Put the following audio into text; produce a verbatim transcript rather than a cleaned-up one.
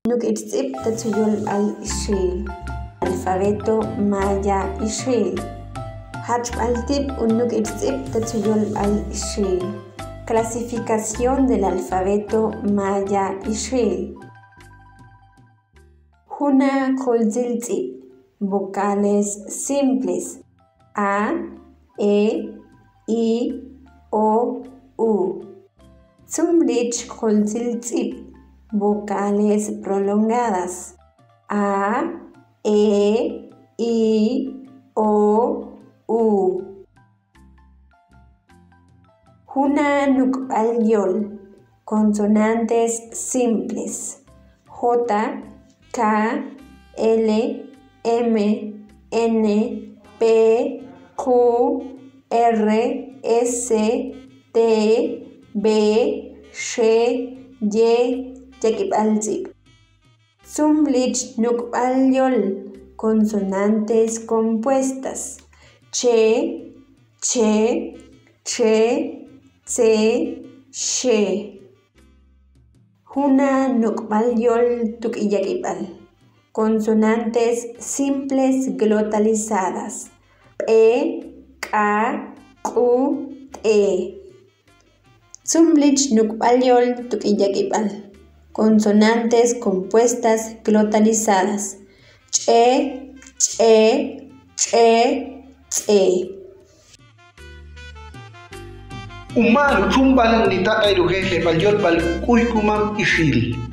Nuk'ich tz'ib ta tzu yolb'al ixil. Alfabeto maya ixil. Jachb'al tib' un nuk'ich tz'ib ta tzu yolb'al ixil. Clasificación del alfabeto maya ixil. Juna' k'ultzil tz'ib', vocales simples. A, e, i, o, u. Tzunb'lich k'ultzil tz'ib', vocales prolongadas. A, e, i, o, u. Juna' nuk'b'al yol, consonantes simples. J, K, L, M, N, P, Q, R, S, T, V, X, Y, yak'ib'al tz'ib'. Tzunb'lich nuk'b'al yol, consonantes compuestas. Ch, ch, ch, tse, xe. Juna' nuk'b'al yol tuk'i yak'ib'al, consonantes simples glotalizadas. P'e, k'a, q'u, t'e. Tzunb'lich nuk'b'al yol tuk'i yak'ib'al, consonantes compuestas glotalizadas. Ch'e, ch'e, ch'e, ts'e. Uma'n tzumb'al nitaq'ay rujejeb'al yolb'al k'uy kumam ixil.